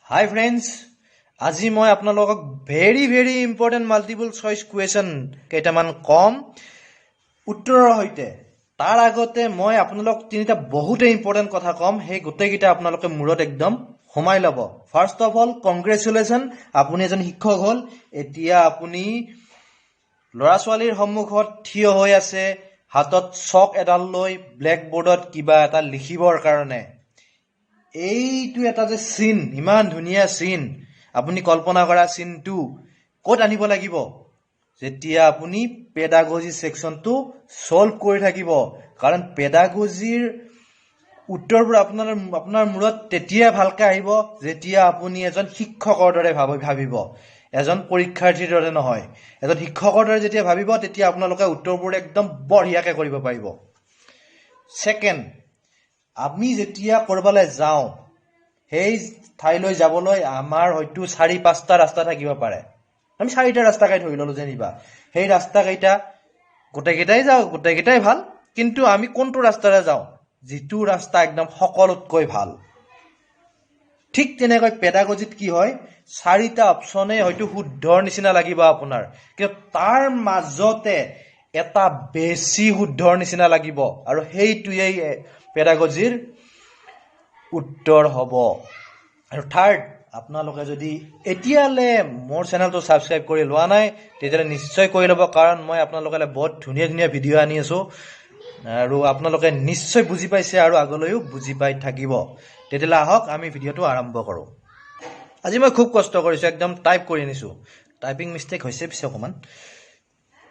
হাই friends, আজি মই আপোনালোকক very very important multiple choice question কেইটামান ক'ম উত্তৰৰ সৈতে। তাৰ আগতে মই আপোনালোক তিনিটা বহুতেই ইম্পৰ্টেণ্ট কথা ক'ম, সেই গোটেইকেইটা আপোনালোকে মূৰত একদম সোমাই ল'ব। ফাৰ্ষ্ট অফ অল, কংগ্ৰেচুলেশ্যন, আপুনি এজন শিক্ষক হ'ল। এতিয়া আপুনি ল'ৰা ছোৱালীৰ সন্মুখত থিয় হৈ আছে, হাতত চক এডাল লৈ ব্লেকবোৰ্ডত কিবা এটা লিখিবৰ কাৰণে। এইটো এটা যে চিন, ইমান ধুনীয়া চিন, আপুনি কল্পনা কৰা চিনটো ক'ত আনিব লাগিব? যেতিয়া আপুনি পেডাগজি ছেকশ্যনটো ছল্ভ কৰি থাকিব। কাৰণ পেডাগজিৰ উত্তৰবোৰ আপোনাৰ মূৰত তেতিয়া ভালকৈ আহিব যেতিয়া আপুনি এজন শিক্ষকৰ দৰে ভাবিব, এজন পৰীক্ষাৰ্থীৰ দৰে নহয়। এজন শিক্ষকৰ দৰে যেতিয়া ভাবিব, তেতিয়া আপোনালোকে উত্তৰবোৰ একদম বঢ়িয়াকৈ কৰিব পাৰিব। ছেকেণ্ড, আমি যেতিয়া ক'ৰবালৈ যাওঁ, সেই ঠাইলৈ যাবলৈ আমাৰ হয়তো চাৰি পাঁচটা ৰাস্তা থাকিব পাৰে। আমি চাৰিটা ৰাস্তাকে ধৰি ল'লোঁ যেনিবা। সেই ৰাস্তাকেইটা গোটেইকেইটাই যাওঁ, গোটেইকেইটাই ভাল, কিন্তু আমি কোনটো ৰাস্তাৰে যাওঁ? যিটো ৰাস্তা একদম সকলোতকৈ ভাল। ঠিক তেনেকৈ পেডাগজিত কি হয়, চাৰিটা অপশ্যনে হয়তো শুদ্ধৰ নিচিনা লাগিব আপোনাৰ, কিন্তু তাৰ মাজতে এটা বেছি শুদ্ধৰ নিচিনা লাগিব আৰু সেইটোৱেই পেডাগজিৰ উত্তৰ হ'ব। আৰু থাৰ্ড, আপোনালোকে যদি এতিয়ালৈ মোৰ চেনেলটো ছাবস্ক্ৰাইব কৰি লোৱা নাই, তেতিয়াহ'লে নিশ্চয় কৰি ল'ব, কাৰণ মই আপোনালোকলৈ বহুত ধুনীয়া ধুনীয়া ভিডিঅ' আনি আছোঁ আৰু আপোনালোকে নিশ্চয় বুজি পাইছে আৰু আগলৈও বুজি পাই থাকিব। তেতিয়াহ'লে আহক, আমি ভিডিঅ'টো আৰম্ভ কৰোঁ। আজি মই খুব কষ্ট কৰিছোঁ, একদম টাইপ কৰি আনিছোঁ। টাইপিং মিষ্টেক হৈছে পিছে অকণমান।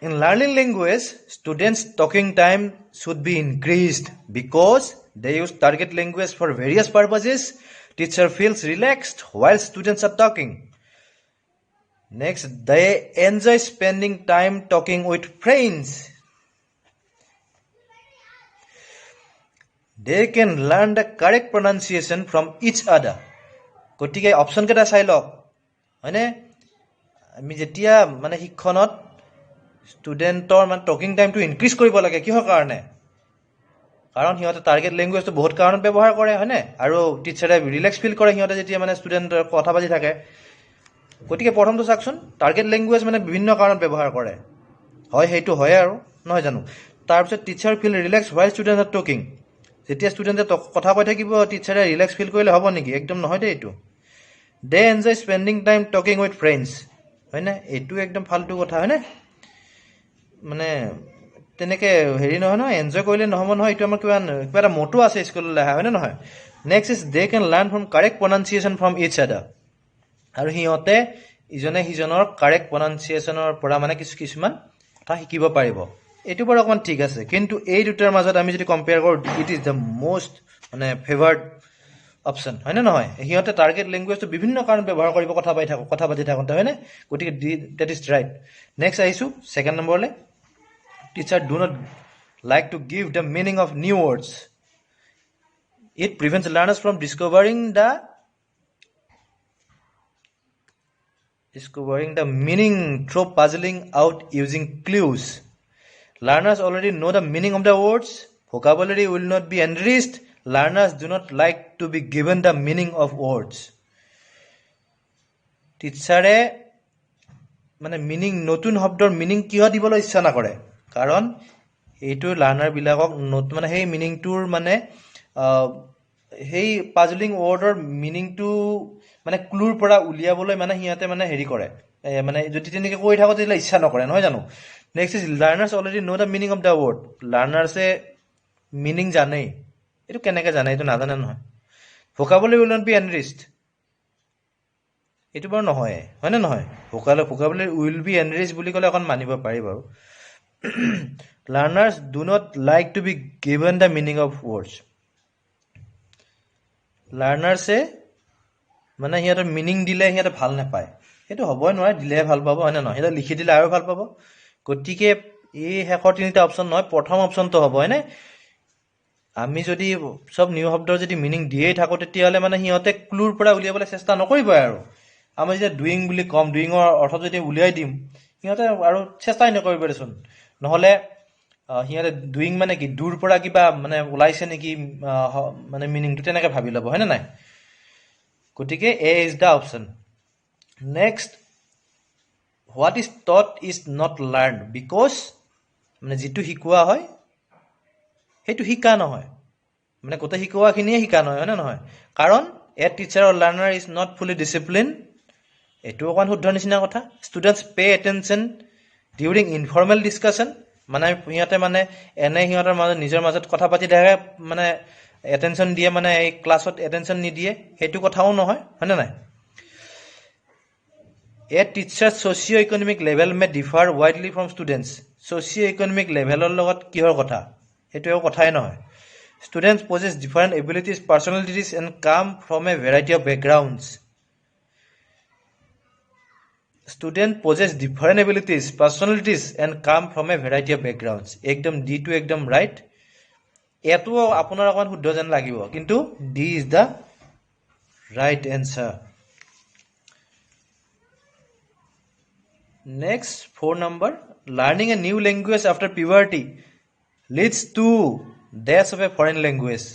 In learning language, students' talking time should be increased because they use target language for various purposes. Teacher feels relaxed while students are talking. Next, they enjoy spending time talking with friends. They can learn the correct pronunciation from each other. গতিকে option কেইটা চাই লওক, হয়নে? আমি যেতিয়া মানে শিক্ষণত ষ্টুডেণ্টৰ মানে টকিং টাইমটো ইনক্ৰিজ কৰিব লাগে, কিহৰ কাৰণে? কাৰণ সিহঁতে টাৰ্গেট লেংগুৱেজটো বহুত কাৰণত ব্যৱহাৰ কৰে, হয়নে? আৰু টিচাৰে ৰিলেক্স ফিল কৰে সিহঁতে যেতিয়া মানে ষ্টুডেণ্টৰ কথা পাতি থাকে। গতিকে প্ৰথমটো চাওকচোন, টাৰ্গেট লেংগুৱেজ মানে বিভিন্ন কাৰণত ব্যৱহাৰ কৰে, হয় সেইটো হয় আৰু নহয় জানো? তাৰপিছত teacher feel relax while student are talking. যেতিয়া ষ্টুডেণ্টে কথা কৈ থাকিব, টিচাৰে ৰিলেক্স ফিল কৰিলে হ'ব নেকি? একদম নহয় দেই এইটো। They enjoy spending time talking with friends, হয়নে? এইটো একদম ফাল্টু কথা, হয়নে? মানে তেনেকৈ হেৰি নহয় নহয়, এনজয় কৰিলে নহ'ব নহয়, এইটো আমাৰ কিবা এটা মটো আছে স্কুললৈ অহা, হয়নে নহয়? Next is they can learn from correct pronunciation from each other. আৰু সিহঁতে ইজনে সিজনৰ কাৰেক্ট প্ৰনাউন্সিয়েশ্যনৰ পৰা মানে কিছুমান কথা শিকিব পাৰিব। এইটো বাৰু অকণমান ঠিক আছে, কিন্তু এই দুটাৰ মাজত আমি যদি কম্পেয়াৰ কৰোঁ, it is the most মানে ফেভাৰ্ড অপশ্যন, হয়নে নহয়? সিহঁতে টাৰ্গেট লেংগুৱেজটো বিভিন্ন কাৰণত ব্যৱহাৰ কৰিব কথা পাতি থাকোঁতে, হয়নে? গতিকে D that is right. Next আহিছোঁ ছেকেণ্ড নম্বৰলৈ। Teacher do not like to give the meaning of new words. It prevents learners from discovering the meaning through puzzling out using clues. Learners already know the meaning of the words. Vocabulary will not be enriched. Learners do not like to be given the meaning of words. টিচাৰে মানে meaning, নতুন শব্দৰ meaning কিয় দিবলৈ ইচ্ছা নকৰে? কাৰণ এইটো লাৰ্ণাৰবিলাকক নতুন মানে সেই মিনিংটোৰ মানে সেই পাজলিং ৱৰ্ডৰ মিনিংটো মানে ক্লুৰ পৰা উলিয়াবলৈ মানে সিহঁতে মানে হেৰি কৰে, মানে যদি তেনেকৈ কৰি থাকোঁ তেতিয়াহ'লে ইচ্ছা নকৰে, নহয় জানো? Next is learners already know the meaning of the word. লাৰ্ণাৰ্ছে meaning জানেই, এইটো কেনেকৈ জানে? এইটো নাজানে নহয়। Vocabulary will not be enriched, এইটো বাৰু নহয়, হয়নে নহয়? ভোকাবুলাৰী will be enrich বুলি ক'লে অকণ মানিব পাৰি বাৰু। Learners do not like to be given the meaning of words. লাৰ্ণাৰ্ছে মানে সিহঁতৰ মিনিং দিলে সিহঁতে ভাল নাপায়, সেইটো হ'বই নোৱাৰে, দিলেহে ভাল পাব, হয়নে নহয়? সিহঁতে লিখি দিলে আৰু ভাল পাব। গতিকে এই শেষৰ তিনিটা অপশ্যন নহয়, প্ৰথম অপশ্যনটো হ'ব, হয়নে? আমি যদি চব নিউ শব্দৰ যদি মিনিং দিয়েই থাকোঁ, তেতিয়াহ'লে মানে সিহঁতে ক্লুৰ পৰা উলিয়াবলৈ চেষ্টা নকৰিবই। আৰু আমি যেতিয়া ডুইং বুলি ক'ম, ডুইঙৰ অৰ্থ যদি উলিয়াই দিম, সিহঁতে আৰু চেষ্টাই নকৰিব দেচোন। নহ'লে সিহঁতে ডুইং মানে কি, দূৰ পৰা কিবা মানে ওলাইছে নেকি, মানে মিনিংটো তেনেকৈ ভাবি ল'ব, হয়নে নাই? গতিকে A is the option. Next, what is taught is not learn because, মানে যিটো শিকোৱা হয় সেইটো শিকা নহয়, মানে গোটেই শিকোৱাখিনিয়ে শিকা নহয়, হয়নে নহয়? কাৰণ a teacher or learner is not fully discipline, এইটো অকণমান শুদ্ধ নিচিনা কথা। Students pay attention during informal discussion, মানে সিহঁতে মানে এনে সিহঁতৰ মাজত নিজৰ মাজত কথা পাতি থাকে, মানে এটেনশ্যন দিয়ে, মানে এই ক্লাছত এটেনশ্যন নিদিয়ে, সেইটো কথাও নহয়, হয়নে নাই? A teacher socio economic level may differ widely from students, socio economic লেভেলৰ লগত কিহৰ কথা, সেইটো একো কথাই নহয়। Students possess different abilities, personalities and come from a variety of backgrounds. Student possess different abilities, personalities and come from a variety of backgrounds. একদম ডিটো একদম ৰাইট। এইটো আপোনাৰ অকণমান শুদ্ধ যেন লাগিব, কিন্তু D is the right answer. Next, 4 number, learning a new language after puberty leads to dash of a foreign language.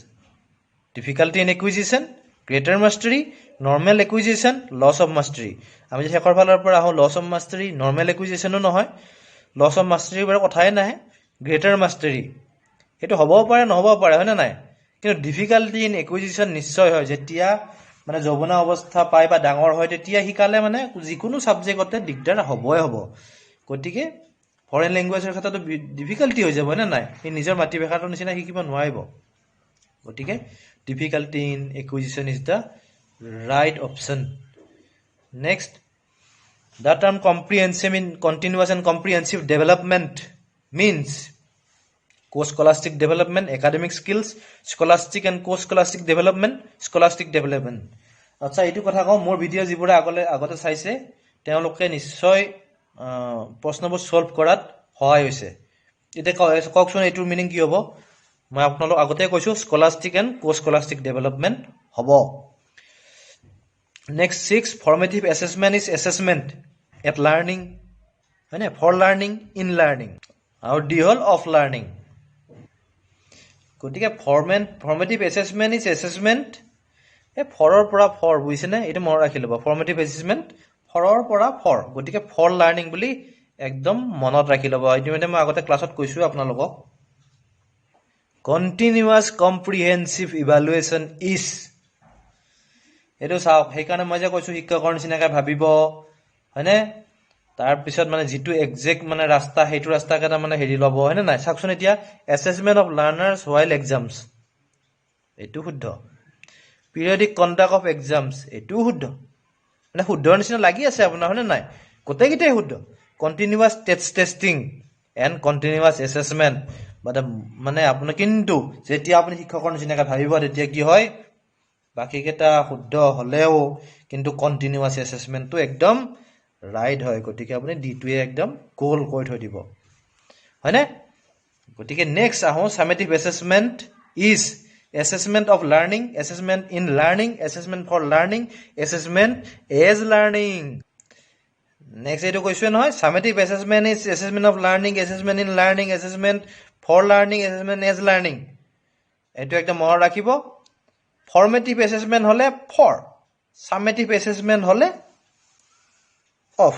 Difficulty in acquisition, greater mastery, normal acquisition, loss of mastery. আমি যদি শেষৰ ফালৰ পৰা আহোঁ, লছ অফ মাষ্টাৰী, নৰ্মেল একুইজিশ্যনো নহয়, loss of মাষ্টাৰীৰ বাৰু কথাই নাহে, গ্ৰেটাৰ মাষ্টাৰী সেইটো হ'বও পাৰে নহ'বও পাৰে, হয়নে নাই? কিন্তু ডিফিকাল্টি ইন একুইজিশ্যন নিশ্চয় হয়, যেতিয়া মানে যৌৱনা অৱস্থা পায় বা ডাঙৰ হয় তেতিয়া শিকালে মানে যিকোনো ছাবজেক্টতে দিগদাৰ হ'বই হ'ব। গতিকে ফৰেইন লেংগুৱেজৰ ক্ষেত্ৰতো ডিফিকাল্টি হৈ যাব, হয়নে নাই? সি নিজৰ মাতৃভাষাটোৰ নিচিনা শিকিব নোৱাৰিব। গতিকে difficulty in acquisition is the right option. Next, the term comprehensive in continuous and comprehensive development means co-scholastic development, academic skills, scholastic and co-scholastic development, scholastic development. আচ্ছা, এইটো কথা কওঁ, মোৰ ভিডিঅ' যিবোৰে আগতে চাইছে তেওঁলোকে নিশ্চয় প্ৰশ্নবোৰ ছল্ভ কৰাত সহায় হৈছে। এতিয়া কওকচোন এইটোৰ মিনিং কি হ'ব? মই আপোনালোক আগতে কৈছোঁ, স্কলাষ্টিক এণ্ড কো-স্কলাষ্টিক ডেভেলপমেণ্ট হ'ব। Next, 6, formative assessment is assessment at learning, হয়নে? ফৰ লাৰ্ণিং, ইন লাৰ্ণিং, আৰু ডি হ'ল অফ লাৰ্ণিং। গতিকে ফৰ্মেটিভ এছেচমেণ্ট is assessment, এই ফৰৰ পৰা ফৰ, বুজিছেনে? এইটো মনত ৰাখি ল'ব, ফৰ্মেটিভ এছেচমেণ্ট ফৰৰ পৰা ফৰ, গতিকে ফৰ লাৰ্ণিং বুলি একদম মনত ৰাখি ল'ব। ইতিমধ্যে মই আগতে ক্লাছত কৈছোঁ আপোনালোকক। কণ্টিনিউৱাছ কম্প্ৰিহেনচিভ ইভালুৱেশ্যন is, এইটো চাওক, সেইকাৰণে মই যে কৈছোঁ শিক্ষকৰ নিচিনাকৈ ভাবিব, হয়নে? তাৰপিছত মানে যিটো একজেক্ট মানে ৰাস্তা, সেইটো ৰাস্তাকে তাৰমানে হেৰি ল'ব, হয়নে নাই? চাওকচোন এতিয়া, assessment of learners while exams, এইটো শুদ্ধ। পিৰিয়ডিক কণ্ডাক্ট অফ এক্সামছ, এইটোও শুদ্ধ, মানে শুদ্ধৰ নিচিনা লাগি আছে আপোনাৰ, হয়নে নাই? গোটেইকেইটাই শুদ্ধ। Continuous testing and continuous assessment, মানে আপোনাৰ কিন্তু যেতিয়া আপুনি শিক্ষকৰ নিচিনাকৈ ভাবিব তেতিয়া কি হয়, বাকীকেইটা শুদ্ধ হ'লেও কিন্তু কণ্টিনিউৱাছ এছেচমেণ্টটো একদম ৰাইট হয়। গতিকে আপুনি ডিটোৱে একদম গ'ল কৰি থৈ দিব, হয়নে? গতিকে নেক্সট আহোঁ, summative assessment is assessment of learning, assessment in learning, assessment for learning, assessment as learning. Next এইটো কৈছোৱে নহয়, summative assessment is assessment of learning, assessment in learning, assessment for learning, assessment as learning. এইটো একদম মনত ৰাখিব। Formative assessment হ'লে for, ছামেটিভ assessment হ'লে of,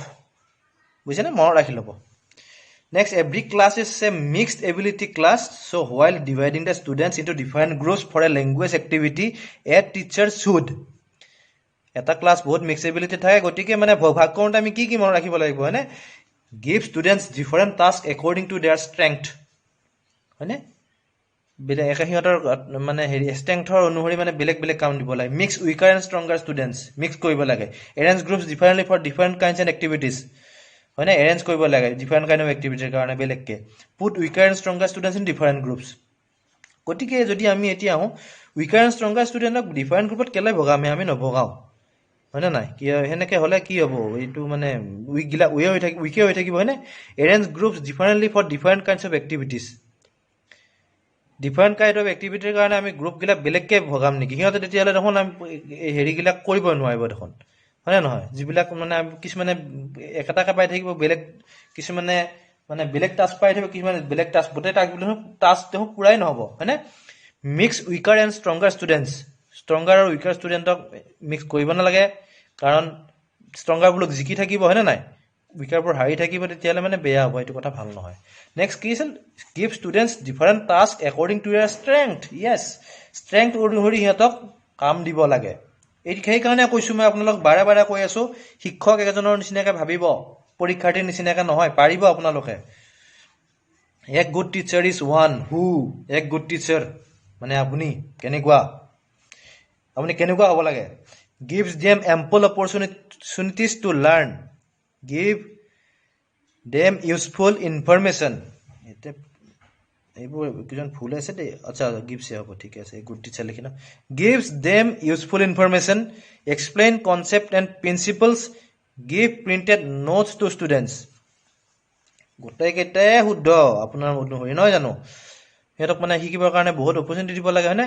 বুজিছেনে? মনত ৰাখি ল'ব। Next, every class is a mixed ability class, so while dividing the students into different groups for a language activity, a teacher should. এটা ক্লাছ বহুত মিক্স এবিলিটি থাকে, গতিকে মানে ভাগ কৰোঁতে আমি কি কি মনত ৰাখিব লাগিব, হয়নে? Give students different task according to their strength, হয়নে? বেলেগ একে সিহঁতৰ মানে হেৰি ষ্ট্ৰেংথৰ অনুসৰি মানে বেলেগ বেলেগ কাম দিব লাগে। Mix weaker and stronger students, mix কৰিব লাগে। Arrange groups differently for different kinds and activities, হয়নে? এৰেঞ্জ কৰিব লাগে ডিফাৰেণ্ট কাইণ্ড অফ এক্টিভিটিৰ কাৰণে বেলেগকৈ। Put weaker and stronger students in different groups. গতিকে যদি আমি এতিয়া আহোঁ, উইকাৰ এণ্ড ষ্ট্ৰংগাৰ ষ্টুডেণ্টক ডিফাৰেণ্ট গ্ৰুপত কেলৈ ভগাম? আমি নভগাওঁ, হয়নে নাই? কি সেনেকৈ হ'লে কি হ'ব, এইটো মানে উইকগিলা উইকে হৈ থাকি উইকে হৈ থাকিব, হয়নে? Arrange groups differently for different kinds of activities. Different kind of এক্টিভিটিৰ কাৰণে আমি গ্ৰুপবিলাক বেলেগকৈ ভগাম নেকি? সিহঁতে তেতিয়াহ'লে দেখোন আমি হেৰিবিলাক কৰিব নোৱাৰিব দেখোন, হয়নে নহয়? যিবিলাক মানে কিছুমানে একেটাকে পাই থাকিব, বেলেগ কিছুমানে মানে বেলেগ টাস্ক পাই থাকিব, কিছুমানে বেলেগ টাস্ক, গোটেই টাস্ক দেখোন টাস্ক দেখোন পূৰাই নহ'ব, হয়নে? Mix weaker and stronger students. Stronger আৰু উইকাৰ ষ্টুডেণ্টক মিক্স কৰিব নালাগে, কাৰণ ষ্ট্ৰংগাৰবোৰক জিকি থাকিব, হয়নে নাই, উইকাৰবোৰ হাৰি থাকিব, তেতিয়াহ'লে মানে বেয়া হ'ব, এইটো কথা ভাল নহয়। নেক্সট কি আছিল? Give students different task according to year strength. Yes, strength অনুসৰি সিহঁতক কাম দিব লাগে। এই সেইকাৰণে কৈছোঁ মই আপোনালোক বাৰে বাৰে কৈ আছোঁ, শিক্ষক এজনৰ নিচিনাকৈ ভাবিব, পৰীক্ষাৰ্থীৰ নিচিনাকৈ নহয়, পাৰিব আপোনালোকে। A good teacher is one who, a good teacher মানে আপুনি কেনেকুৱা, আপুনি কেনেকুৱা হ'ব লাগে? Gives them ample opportunities to learn, give them useful information. এতিয়া এইবোৰ কিছুমান ভুল আছে দেই, আচ্ছা গিভছে হ'ব, ঠিকে আছে, গুড টিচাৰ লিখি ন। Gives them useful information, explain concept and principles, give printed notes to students. গোটেইকেইটাই শুদ্ধ আপোনাৰ অনুসৰি, নহয় জানো? সিহঁতক মানে শিকিবৰ কাৰণে বহুত অপৰচুনিটি দিব লাগে, হয়নে?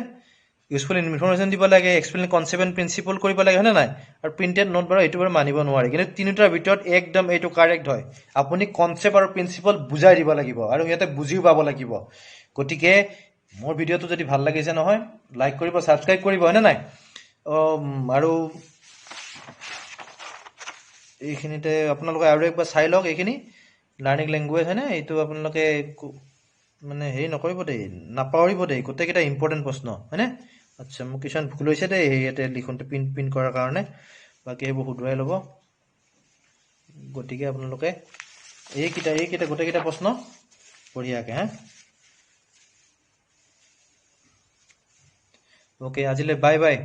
ইউজফুল ইনফৰমেশ্যন দিব লাগে, এক্সপ্লেইন কনচেপ্ট এণ্ড প্ৰিন্সিপল কৰিব লাগে, হয়নে নাই? আৰু প্ৰিণ্টেড নোট বাৰু এইটো বাৰু মানিব নোৱাৰি, কিন্তু তিনিটাৰ ভিতৰত একদম এইটো কাৰেক্ট হয়। আপুনি কনচেপ্ট আৰু প্ৰিন্সিপল বুজাই দিব লাগিব আৰু সিহঁতে বুজিও পাব লাগিব। গতিকে মোৰ ভিডিঅ'টো যদি ভাল লাগিছে নহয়, লাইক কৰিব, ছাবস্ক্ৰাইব কৰিব, হয়নে নাই? আৰু এইখিনিতে আপোনালোকে আৰু একবাৰ চাই লওক এইখিনি লাৰ্ণিং লেংগুৱেজ, হয়নে? এইটো আপোনালোকে মানে হেৰি নকৰিব দেই, নাপাহৰিব দেই, গোটেইকেইটা ইম্পৰ্টেণ্ট প্ৰশ্ন, হয়নে? আচ্ছা, মোৰ কিছুমান ভুল হৈছে দেই ইয়াতে লিখোঁতে, প্ৰিণ্ট কৰাৰ কাৰণে, বাকী সেইবোৰ শুধৰাই ল'ব। গতিকে আপোনালোকে এইকেইটা গোটেইকেইটা প্ৰশ্ন বঢ়িয়াকৈ, হা? অ'কে, আজিলৈ বাই বাই।